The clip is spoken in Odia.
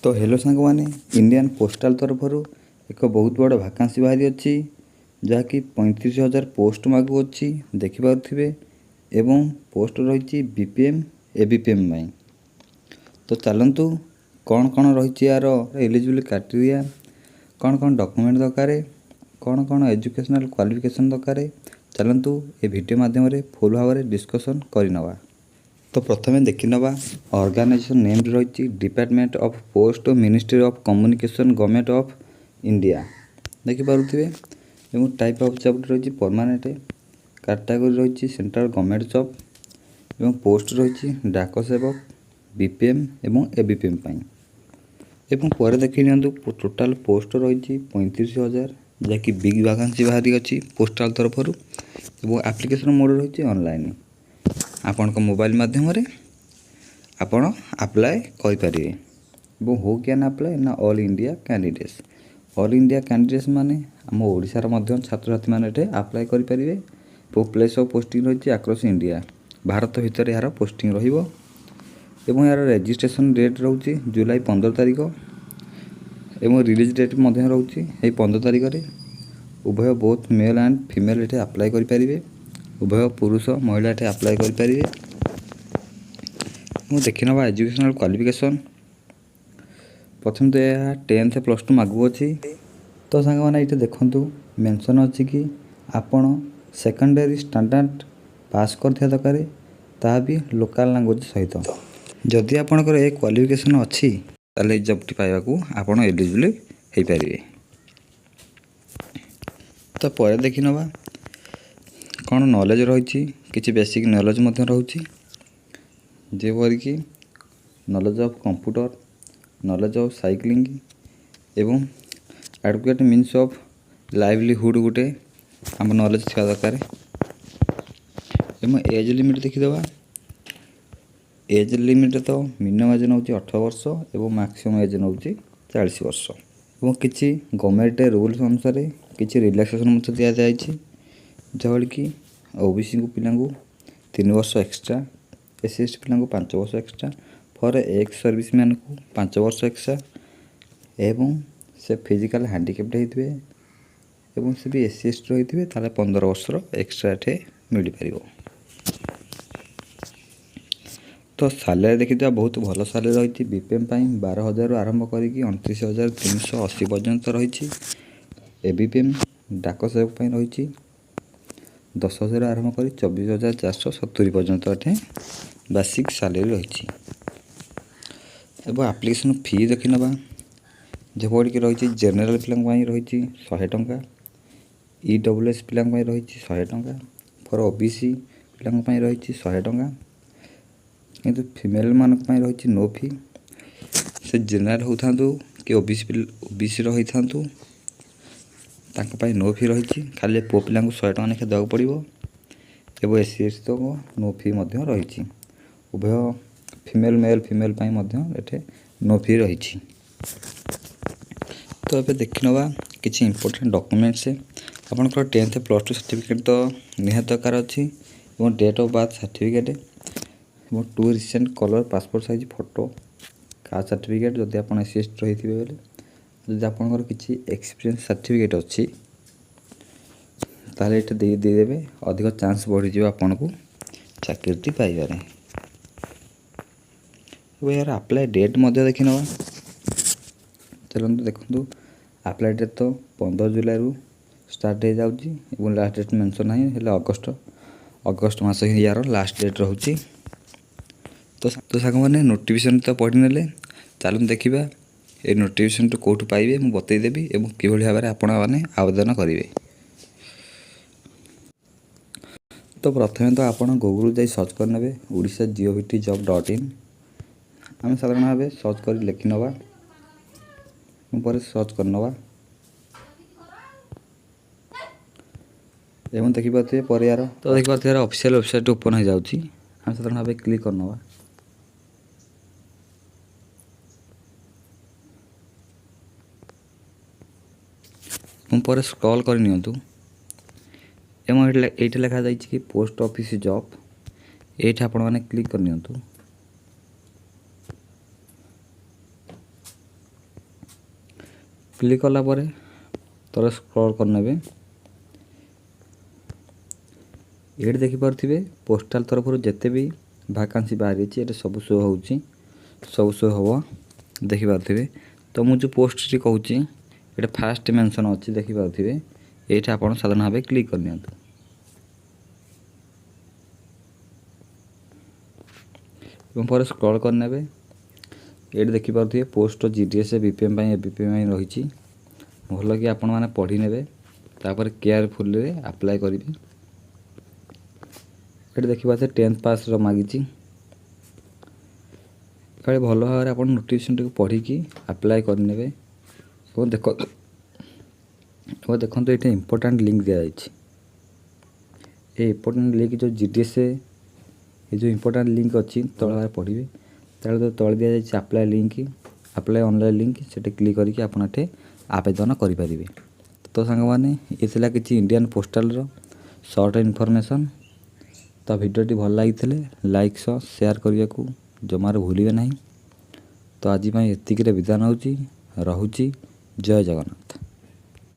ତ ହ୍ୟାଲୋ ସାଙ୍ଗମାନେ, ଇଣ୍ଡିଆନ୍ ପୋଷ୍ଟାଲ୍ ତରଫରୁ ଏକ ବହୁତ ବଡ଼ ଭାକାନ୍ସି ବାହାରି ଅଛି, ଯାହାକି 35,000 ପୋଷ୍ଟ ମାଗୁଅଛି ଦେଖିପାରୁଥିବେ, ଏବଂ ପୋଷ୍ଟ ରହିଛି BPM, ABPM ପାଇଁ। ତ ଚାଲନ୍ତୁ, କ'ଣ କ'ଣ ରହିଛି ଏହାର ଏଲିଜିବଲ୍ କ୍ରାଇଟେରିଆ, କ'ଣ କ'ଣ ଡକୁମେଣ୍ଟ ଦରକାର, କ'ଣ କ'ଣ ଏଜୁକେସନାଲ୍ କ୍ୱାଲିଫିକେସନ୍ ଦରକାର, ଚାଲନ୍ତୁ ଏ ଭିଡ଼ିଓ ମାଧ୍ୟମରେ ଫୁଲ୍ ଭାବରେ ଡିସ୍କସନ୍ କରିନେବା। ତ ପ୍ରଥମେ ଦେଖିନେବା ଅର୍ଗାନାଇଜେସନ୍ ନେମ୍ ରହିଛି Department of Post, Ministry of Communication, Government of India ଦେଖିପାରୁଥିବେ। ଏବଂ ଟାଇପ୍ ଅଫ୍ ଜବ୍ ରହିଛି ପରମାନେଣ୍ଟ, କାଟାଗୋରୀ ରହିଛି ସେଣ୍ଟ୍ରାଲ୍ ଗଭର୍ଣ୍ଣମେଣ୍ଟ ଜବ୍ ଏବଂ ପୋଷ୍ଟ ରହିଛି ଡାକ ସେବକ, BPM ଏବଂ ABPM ପାଇଁ। ଏବଂ ପରେ ଦେଖି ନିଅନ୍ତୁ, ଟୋଟାଲ୍ ପୋଷ୍ଟ ରହିଛି 35,000, ଯାହାକି ବିଗ୍ ଭାକାନ୍ସି ବାହାରି ଅଛି ପୋଷ୍ଟାଲ୍ ତରଫରୁ। ଏବଂ ଆପ୍ଲିକେସନ୍ ମୋଡ଼ ରହିଛି ଅନଲାଇନ୍, ଆପଣଙ୍କ ମୋବାଇଲ ମାଧ୍ୟମରେ ଆପଣ ଆପ୍ଲାଏ କରିପାରିବେ। ଏବଂ ହୁ can apply ନା all India candidates. All India candidates ମାନେ ଆମ ଓଡ଼ିଶାର ମଧ୍ୟ ଛାତ୍ରଛାତ୍ରୀମାନେ ଏଠି ଆପ୍ଲାଏ କରିପାରିବେ। ଏବଂ ପ୍ଲେସ୍ ଅଫ୍ ପୋଷ୍ଟିଂ ରହିଛି ଆକ୍ରସ୍ ଇଣ୍ଡିଆ, ଭାରତ ଭିତରେ ଏହାର ପୋଷ୍ଟିଂ ରହିବ। ଏବଂ ଏହାର ରେଜିଷ୍ଟ୍ରେସନ୍ ଡେଟ୍ ରହୁଛି ଜୁଲାଇ 15 ତାରିଖ ଏବଂ ରିଲିଜ୍ ଡେଟ୍ ମଧ୍ୟ ରହୁଛି ଏଇ 15 ତାରିଖରେ। ଉଭୟ ବୋଥ୍ ମେଲ୍ ଆଣ୍ଡ ଫିମେଲ୍ ଏଠି ଆପ୍ଲାଏ କରିପାରିବେ, ଉଭୟ ପୁରୁଷ ମହିଳା ଏଠି ଆପ୍ଲାଏ କରିପାରିବେ। ମୁଁ ଦେଖିନେବା ଏଜୁକେସନାଲ୍ କ୍ୱାଲିଫିକେସନ୍। ପ୍ରଥମେ ତ ଏହା 10th, +2 ମାଗୁଅଛି। ତ ସାଙ୍ଗମାନେ, ଏଇଠି ଦେଖନ୍ତୁ, ମେନସନ୍ ଅଛି କି ଆପଣ ସେକେଣ୍ଡାରୀ ଷ୍ଟାଣ୍ଡାର୍ଡ଼ ପାସ୍ କରିଥିବା ଦରକାର, ତାହା ବି ଲୋକାଲ୍ ଲାଙ୍ଗୁଏଜ୍ ସହିତ। ଯଦି ଆପଣଙ୍କର ଏ କ୍ୱାଲିଫିକେସନ୍ ଅଛି, ତାହେଲେ ଏଇ ଜବ୍ଟି ପାଇବାକୁ ଆପଣ ଏଲିଜିବଲ୍ ହେଇପାରିବେ। ତ ପରେ ଦେଖିନେବା କ'ଣ ନଲେଜ୍ ରହିଛି। କିଛି ବେସିକ୍ ନଲେଜ୍ ମଧ୍ୟ ରହୁଛି, ଯେପରିକି knowledge of computer, knowledge of cycling ଏବଂ ଆଡ଼କ୍ୱେଟ୍ ମିନ୍ସ ଅଫ୍ ଲାଇଭଲିହୁଡ଼ ଗୋଟେ ଆମ ନଲେଜ୍ ଥିବା ଦରକାର। ଏବଂ ଏଜ୍ ଲିମିଟ୍ ଦେଖିଦେବା। ଏଜ୍ ଲିମିଟ୍ ତ ମିନିମମ୍ ଏଜ୍ ନେଉଛି 18 ବର୍ଷ ଏବଂ ମ୍ୟାକ୍ସିମମ୍ ଏଜ୍ ନେଉଛି 40 ବର୍ଷ। ଏବଂ କିଛି ଗଭର୍ଣ୍ଣମେଣ୍ଟ ରୁଲ୍ସ ଅନୁସାରେ କିଛି ରିଲାକ୍ସେସନ୍ ମଧ୍ୟ ଦିଆଯାଇଛି, ଯାହାଫଳରେ କି OBC ପିଲାଙ୍କୁ 3 ବର୍ଷ ଏକ୍ସଟ୍ରା, SC, ST ପିଲାଙ୍କୁ 5 ବର୍ଷ ଏକ୍ସଟ୍ରା, ଫର୍ ଏକ୍ସ ସର୍ଭିସମ୍ୟାନ୍କୁ 5 ବର୍ଷ ଏକ୍ସଟ୍ରା ଏବଂ ସେ ଫିଜିକାଲ୍ ହ୍ୟାଣ୍ଡିକ୍ୟାପ୍ଟ ହେଇଥିବେ ଏବଂ ସେ ବି SC, ST ରହିଥିବେ, ତାହେଲେ 15 ବର୍ଷର ଏକ୍ସଟ୍ରା ଏଠି ମିଳିପାରିବ। ତ ସାଲାରୀ ଦେଖିଥିବା, ବହୁତ ଭଲ ସାଲାରୀ ରହିଛି। BPM ପାଇଁ 12,000ରୁ ଆରମ୍ଭ କରିକି 29,380 ପର୍ଯ୍ୟନ୍ତ ରହିଛି। ABPM ଡାକ ସେବକ ପାଇଁ ରହିଛି 10,000 ଆରମ୍ଭ କରି 24,470 ପର୍ଯ୍ୟନ୍ତ ଏଠି ବେସିକ୍ ସାଲାରୀ ରହିଛି। ଏବଂ ଆପ୍ଲିକେସନ୍ ଫି ଦେଖିନେବା, ଯେପରିକି ରହିଛି ଜେନେରାଲ୍ ପିଲାଙ୍କ ପାଇଁ ରହିଛି 100 ଟଙ୍କା, EWS ପିଲାଙ୍କ ପାଇଁ ରହିଛି 100 ଟଙ୍କା, ଫର୍ OBC ପିଲାଙ୍କ ପାଇଁ ରହିଛି 100 ଟଙ୍କା। କିନ୍ତୁ ଫିମେଲ୍ମାନଙ୍କ ପାଇଁ ରହିଛି ନୋ ଫି। ସେ ଜେନେରାଲ୍ ହେଉଥାନ୍ତୁ କି OBCର ହୋଇଥାନ୍ତୁ, ତାଙ୍କ ପାଇଁ ନୋ ଫି ରହିଛି। ଖାଲି ପୁଅ ପିଲାଙ୍କୁ 100 ଟଙ୍କା ଲେଖା ଦେବାକୁ ପଡ଼ିବ। ଏବଂ SC, ST ତ ନୋ ଫି ମଧ୍ୟ ରହିଛି। ଉଭୟ ଫିମେଲ୍, ମେଲ୍ ଫିମେଲ୍ ପାଇଁ ମଧ୍ୟ ଏଠି ନୋ ଫି ରହିଛି। ତ ଏବେ ଦେଖିନେବା କିଛି ଇମ୍ପୋର୍ଟାଣ୍ଟ ଡକୁମେଣ୍ଟସ୍। ଆପଣଙ୍କର 10th, +2 certificate ତ ନିହାତି ଦରକାର ଅଛି ଏବଂ ଡେଟ୍ ଅଫ୍ ବାର୍ଥ ସାର୍ଟିଫିକେଟ୍ ଏବଂ two recent colour passport size photo, caste certificate ଯଦି ଆପଣ SC, ST ରହିଥିବେ ବୋଲେ। ଯଦି ଆପଣଙ୍କର କିଛି ଏକ୍ସପିରିଏନ୍ସ ସାର୍ଟିଫିକେଟ୍ ଅଛି, ତାହେଲେ ଏଇଟା ଦେଇଦେବେ, ଅଧିକ ଚାନ୍ସ ବଢ଼ିଯିବ ଆପଣଙ୍କୁ ଚାକିରିଟି ପାଇବାରେ। ଏବଂ ଏହାର ଆପ୍ଲାଏ ଡେଟ୍ ମଧ୍ୟ ଦେଖିନେବା। ଚାଲନ୍ତୁ, ଦେଖନ୍ତୁ, ଆପ୍ଲାଏ ଡେଟ୍ ତ 15 ଜୁଲାଇରୁ ଷ୍ଟାର୍ଟ ହେଇଯାଉଛି ଏବଂ ଲାଷ୍ଟ ଡେଟ୍ ମେନସନ୍ ନାହିଁ, ହେଲେ ଅଗଷ୍ଟ ମାସ ହିଁ ୟାର ଲାଷ୍ଟ ଡେଟ୍ ରହୁଛି। ତ ସାଙ୍ଗମାନେ, ନୋଟିଫିକେସନ୍ ତ ପଢ଼ିନେଲେ, ଚାଲନ୍ତୁ ଦେଖିବା ଏ ନୋଟିଫିକେସନ୍ଟି କେଉଁଠୁ ପାଇବେ, ମୁଁ ବତେଇଦେବି ଏବଂ କିଭଳି ଭାବରେ ଆପଣମାନେ ଆବେଦନ କରିବେ। ତ ପ୍ରଥମେ ତ ଆପଣ ଗୁଗୁଲ୍ ଯାଇ ସର୍ଚ୍ଚ କରିନେବେ ଓଡ଼ିଶା govt job.in। ଆମେ ସାଧାରଣ ଭାବେ ସର୍ଚ୍ଚ କରି ଲେଖିନେବା, ପରେ ସର୍ଚ୍ଚ କରିନେବା ଏବଂ ଦେଖିପାରୁଥିବେ ପରେ ୟାର, ତ ଦେଖିପାରୁଥିବେ ଏହାର ଅଫିସିଆଲ୍ ୱେବସାଇଟ୍ ଓପନ୍ ହେଇଯାଉଛି। ଆମେ ସାଧାରଣ ଭାବେ କ୍ଲିକ୍ କରିନେବା ଏବଂ ପରେ ସ୍କ୍ରଲ୍ କରି ନିଅନ୍ତୁ ଏବଂ ଏଇଠି ଲେଖାଯାଇଛି କି ପୋଷ୍ଟ ଅଫିସ୍ ଜବ୍, ଏଇଠି ଆପଣମାନେ କ୍ଲିକ୍ କରିନିଅନ୍ତୁ। କ୍ଲିକ୍ କଲା ପରେ ତଳେ ସ୍କ୍ରଲ୍ କରିନେବେ। ଏଇଠି ଦେଖିପାରୁଥିବେ, ପୋଷ୍ଟାଲ ତରଫରୁ ଯେତେ ବି ଭାକାନ୍ସି ବାହାରିଛି, ଏଠି ସବୁ ଶୋ ହେଉଛି, ସବୁ ଶୋ ହେବ, ଦେଖିପାରୁଥିବେ। ତ ମୁଁ ଯେଉଁ ପୋଷ୍ଟଟି କହୁଛି, ଏଇଟା ଫାଷ୍ଟ ମେନସନ୍ ଅଛି, ଦେଖିପାରୁଥିବେ। ଏଇଠି ଆପଣ ସାଧାରଣ ଭାବେ କ୍ଲିକ୍ କରିନିଅନ୍ତୁ ଏବଂ ପରେ ସ୍କ୍ରଲ୍ କରିନେବେ। ଏଇଠି ଦେଖିପାରୁଥିବେ, ପୋଷ୍ଟ GDS, BPM ପାଇଁ, BPM ପାଇଁ ରହିଛି। ଭଲକି ଆପଣମାନେ ପଢ଼ି ନେବେ, ତାପରେ କେୟାରଫୁଲିରେ ଆପ୍ଲାଏ କରିବେ। ଏଠି ଦେଖିପାରୁଥିବେ, 10th ପାସ୍ର ମାଗିଛି। କାଳେ ଭଲ ଭାବରେ ଆପଣ ନୋଟିଫିକେସନ୍ଟିକୁ ପଢ଼ିକି ଆପ୍ଲାଏ କରିନେବେ। ଏବଂ ଦେଖନ୍ତୁ, ଏଇଠି ଇମ୍ପୋର୍ଟାଣ୍ଟ ଲିଙ୍କ୍ ଦିଆଯାଇଛି। ଏ ଇମ୍ପୋର୍ଟାଣ୍ଟ ଲିଙ୍କ୍ ଯେଉଁ GDS, ଏ ଯେଉଁ ଇମ୍ପୋର୍ଟାଣ୍ଟ ଲିଙ୍କ୍ ଅଛି, ତଳ ଭାବରେ ପଢ଼ିବେ। ତାହେଲେ ତ ତଳେ ଦିଆଯାଇଛି apply link, apply online link, ସେଠି କ୍ଲିକ୍ କରିକି ଆପଣ ଏଠି ଆବେଦନ କରିପାରିବେ। ତ ସାଙ୍ଗମାନେ, ଏ ଥିଲା କିଛି ଇଣ୍ଡିଆନ୍ ପୋଷ୍ଟାଲର ସର୍ଟ ଇନଫର୍ମେସନ୍। ତ ଭିଡ଼ିଓଟି ଭଲ ଲାଗିଥିଲେ ଲାଇକ୍ ସହ ସେୟାର କରିବାକୁ ଜମାରୁ ଭୁଲିବେ ନାହିଁ। ତ ଆଜି ପାଇଁ ଏତିକିରେ ବିଦାୟ ନେଉଛି, ରହୁଛି। ଜୟ ଜଗନ୍ନାଥ।